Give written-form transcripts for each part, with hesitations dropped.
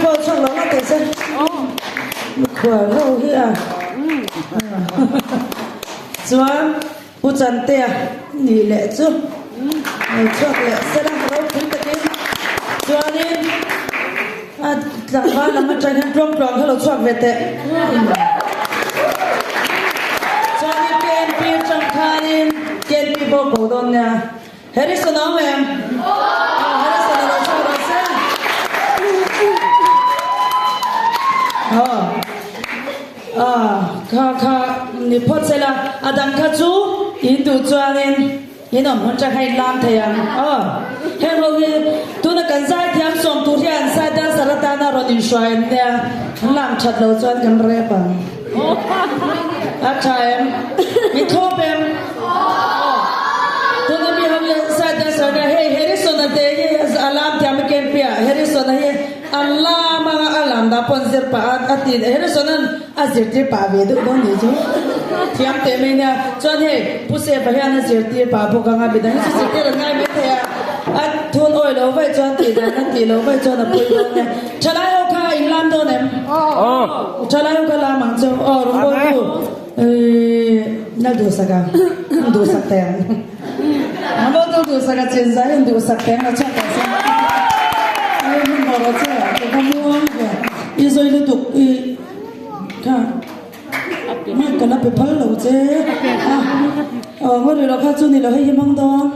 pawh chhuak lo la teh se. Mikhual ho hi a. Chuan Pu Chantea nih leh chu lo chhuak leh sela ropui takin. Chuanin a tlangval lam atang hian tluang tluang kha lo chhuak ve teh. Chuanin KNP atang khanin KNP pawh ko dawn nia. Harrison a awm em? Aw, Harrison a lo chhuak rawh se. Aw, ah, kha kha ni phawt se la, a dang kha chu in duh chuanin in awm hun chak a in lam thei ang. Aw, heng ho hi tuna kan zaithiam sawm tur hian sai dancer atana rawn inhruai an nia, an lam that lo chuan kan rep ang. A tha em? I thawp em? Tuna mi ho hi side dancer nia hei Harrison a te hi a lam thiam a camp ah Harrison a hi a lam anga a lam dah pawh an zir pah a a ti Harrison an a zirtir pah ve deuh dawn nih chu thiam teh mai nia chuan hei Pu Sepa hian a zirtir pah bawk anga midang hi chu zirtir an ngai mai thei a a thun awi lo vaih chuan tih dan a tih loh vaih chuan a pui dawn nia Thalai ho kha in lam dawn em? Thalai ho kha lam ang chu aw rawn bawl tu Nal duhsak ang an duhsak teh ang An bawl tu duhsak a chin zai an duhsak teh ang a chhuak teh se Ai hun maw rawh che ka va muang ve i zawi lutuk i kha mic ka la pe phal lo che a aw ngaw rih loh kha chu ni lo hei hi hmang dawn.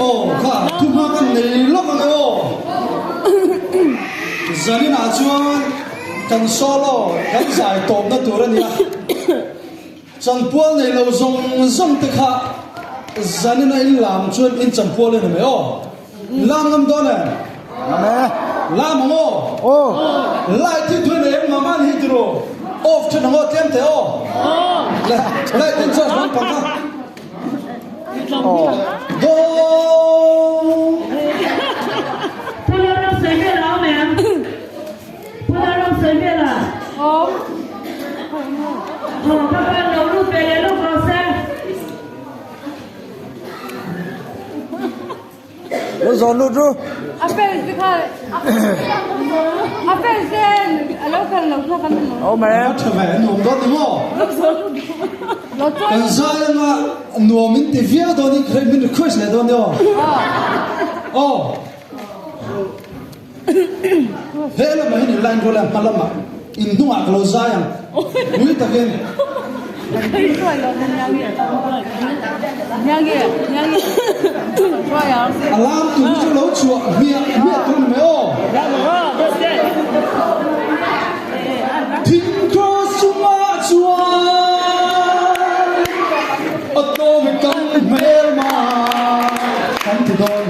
Aw kha thu hma kan nei lawk ang e aw. Zaninah chuan kan solo kan zai tawpna tur a ni a. Chanpual nei lo zawng zawng te kha zanin a in lam chuan in chanpual in a mai aw. Lam ngam dawn em? Ngam e. Lam ang aw. Aw. Light hi tui nei em mama ni hi tiro. Off thin ang aw tlem teh aw. Le light in charge lampang kha. Aw. Go. Pu Lalramsawivela a awm em? Pu Lalramsawivela. Awm. Aw ka van lo lut ve leh lawk rawh se. Lo zawn lut ru. A fel te kha a fel te a lo kal lo kha kan hmu. Awm em? A tha ve nuam dawn ni maw? Lo chuan. Kan zai anga nuam in ti viau dawn in min request leh dawn ni aw. Aw. He lamah hian in line rual a, hma lamah in hnungah ka lo zai ang mui takin. A lam tur hi chu lo chhuah hmiah hmiah tur ni mai aw. Thing cross chungah chuan a tlawm i kan hmelma kan ti dawn.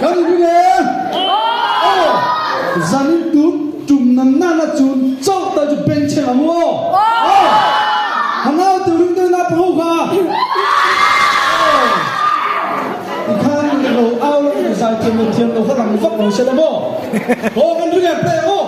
Kan ring e! Aw! Zanin tun tum nan nana chun chauh ta chu beng chheng ang u aw! Aw! Hangau tu ring deuh na pang ho kha! Aw! Tikhan lo au lo zai thiam lo thiam lo kha lang vak lo se la maw? Aw kan ring e play ang aw!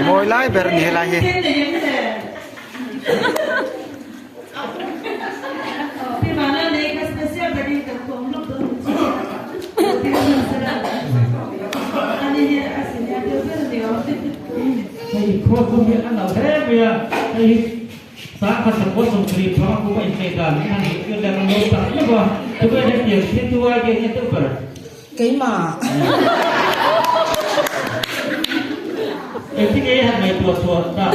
Mawi lai ber ni helai hi. Hei khuakum hi an lo hle mai a, hei hi 1975 kuma inneih dan a nih chu lem an lo tak meuh a, tunge hetiang thil chu ai nge nge deuh ber? Keimah. Engtin nge i han ngaihtuah chhuah tak?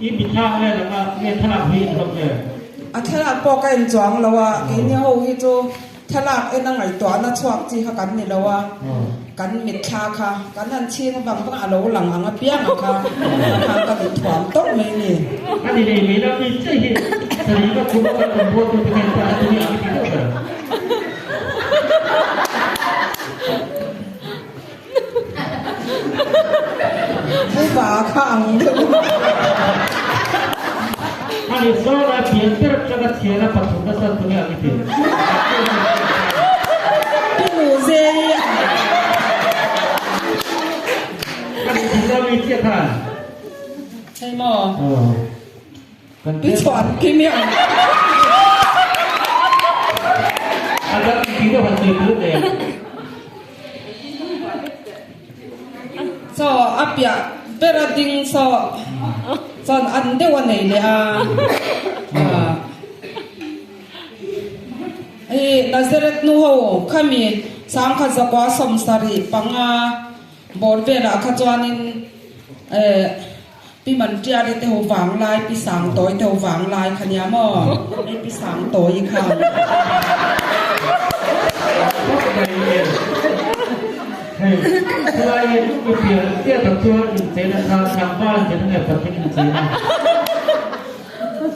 I mitthlang nge laka nge thlalak hi a hlawm nge? A thlalak pawh ka en chuang lo a, keini ho hi chu Thlalak en a ngaihtuahna chhuak chi kha kan ni lo a, kan mitthla kha kan han chhing vang vang a lo lang ang apiang a kha a khan ka duh thuam tawp mai ni. A ni leh mai lo mi chiah hi sarih ka khum a kan rawn buat tu te khan ta a ti nia ang ti deuh ber. Upa kha ang deuh. Ani zawn a pian ber atanga thiana pathum nasa tunge ang i ti. Pu Muzei. Ani thil mi chiah khan. Hei maw. I chhuan kim i ang. A dang ti deuh han sawi tur nen. Chaw a piah ber a ding saw chuan an deuh a nei leh a. Hei Nazareth nu ho khami 1975 bawr velah kha chuanin eh Pi Mantiari te ho vang lai, Pi Sangtawi te ho vang lai kha nia maw? Hei Pi Sangtawi kha. Hei, helai hi mi pian chiah tak chuan incheina kha tlangval incheina nge patling incheina?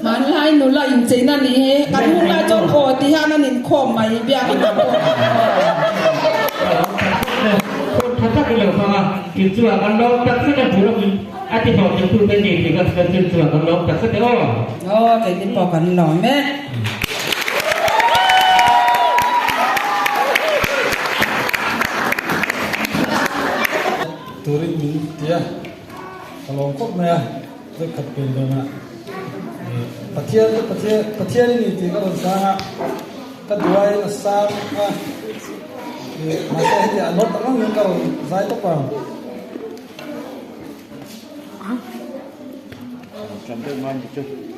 Hmanlai nula incheina ni hi kan hun lai chuan aw ti hian an inkhawm mai biak inah pawh. Hun tha tak i lo hmang a, inchungah kan lawm tak zet a, bul awmin a ti hlawhtling tute ni tih kan hriat chu inchungah kan lawm tak zet e aw. Aw, keini pawh kan lawm e. Turin min ti a, ka lawm khawp mai a. Vekhat pen dawnah Pathian chu Pathian Pathian i ni tih ka rawn sang a, ka duaiin a sang a, mahse heti a nawt ang angin ka rawn zai tawp ang.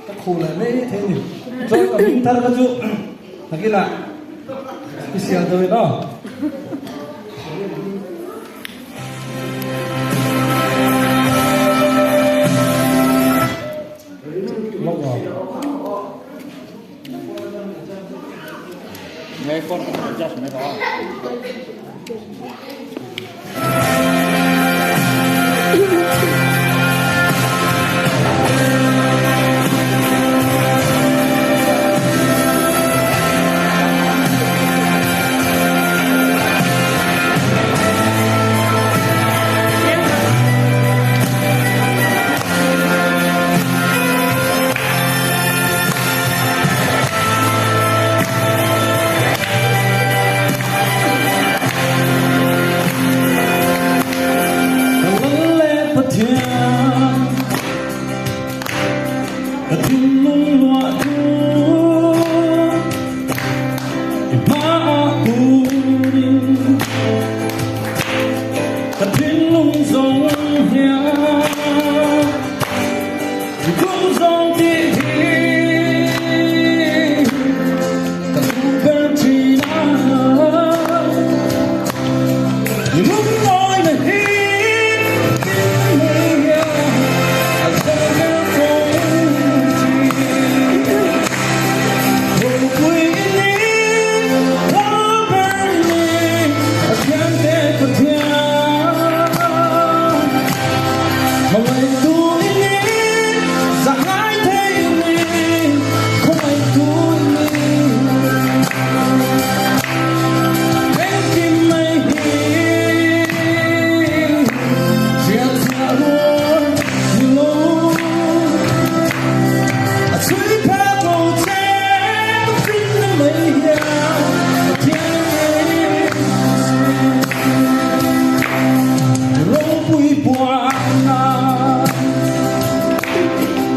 Ka khuh leh mai thei a ni. Chuan ka hming thar kha chu nakinah i sial deuh in aw.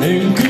Engkim.